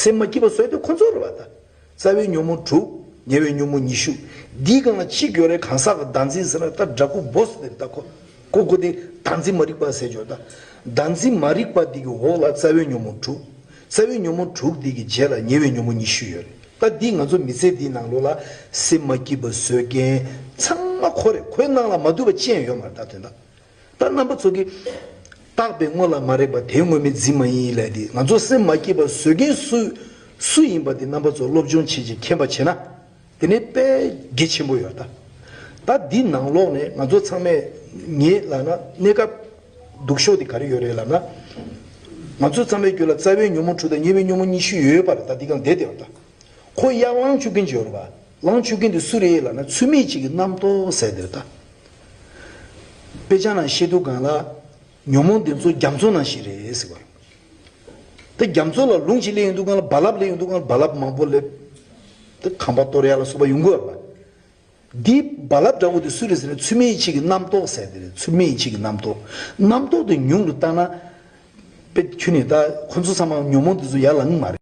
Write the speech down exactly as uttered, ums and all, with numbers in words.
སེམས་མ་སྐྱིད་པ་བཟོས་དེ་ཁོ་ཚོ་རེད་བ་ད། རྩ་བའི་ཉོན་མོངས་དྲུག་ཉེ་བའི་ཉོན་མོངས་ཉི་ཤུ། འདིའི་སྒང་ལ་ཅི་ཡོད་རེད། གང་ཟག་གི་བདག་འཛིན་ཟེར་ན་ད་འདྲ་སྐུ་བོ་ཟེར་ད་ཁོ། ཁོ་ཁོ་དེ་བདག་འཛིན་མ་རིག་པ་ཟེར་ཡོད་ད། བདག་འཛིན་མ་རིག་པ་འདི་གི་འོག་ལ་རྩ་བའི་ཉོན་མོངས་དྲུག་རྩ་བའི་ཉོན་མོངས་དྲུག་འདི་གི་རྗེས་ལ་ཉེ་བའི་ཉོན་མོངས་ཉི་ཤུ་ཡོད་རེད། ད་འདི་ང་ཚོ་མི་ཚེ་འདིའི་ནང་ལོགས་ལ་སེམས་མ་སྐྱིད་པ་བཟོ་མཁན་ཚང་མ་ཁོ་རེད། ཁོའི་ནང་ལ་མ་འདུས་པ་ཅི་ཡང་ཡོད་མ་རེད་ད་དོན་དག་ད་རྣམ་པ་ཚོ་གིས། བརྟགས་པའི་དངོས་ལ་མ་རེག་པ་དེ་དངོས་མེད་འཛིན་མ་ཡིན་ལབ་དེ་ང་ཚོ་སེམས་མ་སྐྱིད་པ་བཟོ་མཁན་སུ་སུ་ཡིན་པ་དེ་རྣམ་པ་ཚོ་སློབ་སྦྱོང་བྱེད་ཅིང་མཁྱེན་པ་བྱས་ན། དེ་ནས་དཔེ་གལ་ཆེན་པོ་ཡོད་ད། ད་འདི་ནང་ལོགས་ནས་ང་ཚོ་ཚང་མས་ངེད་ལབ་ན་གནས་སྐབས་སྡུག་ཤོས་དེ་ག་རེ་ཡོད་རེད་ལབ་ན། ང་ཚོ་ཚང་མའི་རྒྱུད་ལ་རྩ་བའི་ཉོན་མོངས་དྲུག་དང་ཉེ་བའི་ཉོན་མོངས་ཉི་ཤུ་ཡོད་པ་རེད། ད་འདི་གང་བསྡད་དེ་ཡོད་ད། ཁོ་གཡག་ལང་བཅུག་མཁན་ཅིག་ཡོད་རེད་པ། ལང་བཅུག་མཁན་དེ་སུ་རེད་ལབ་ན་ཚུལ་མིན་གཅིག་གི་རྣམ་རྟོག་ཟེར་དེ་རེད་ད། དཔེ་ཆ་ནང་བཤད་དུས་སྒང་ལ། ཉོན་མོངས་འདི་ཚོ་རྒྱ་མཚོ་ནང་བཞིན་རེད་ཟེར་བ། ད་རྒྱ་མཚོ་ལ་རླུང་ཅིག་སླེབས་ཡོང་དུས་སྒང་ལ་རྦ་རླབས་སླེབས་ཡོང་དུས་སྒང་ལ་རྦ་རླབས་མང་པོ་སླེབས། ད་ཁང་པ་གཏོར་ཡ་ལ་སོགས་པ་ཡོང་གི་ཡོད་རེད་པ། འདི་རྦ་རླབས་འདྲ་བོ་དེ་སུ་རེད་ཟེར་ན་ཚུལ་མིན་གཅིག་གི་རྣམ་རྟོག་ཟེར་དེ་རེད། ཚུལ་མིན་གཅིག་གི་རྣམ་རྟོག་རྣམ་རྟོག་དེ་ཉུང་དུ་བཏང་ན། དཔེ་ཁྱོན་ནས་ད་ཁོ་ཚོ་ཚང་མ་ཉོན་མོངས་དེ་ཚོ་ཡར་ལངས་མ་རེད།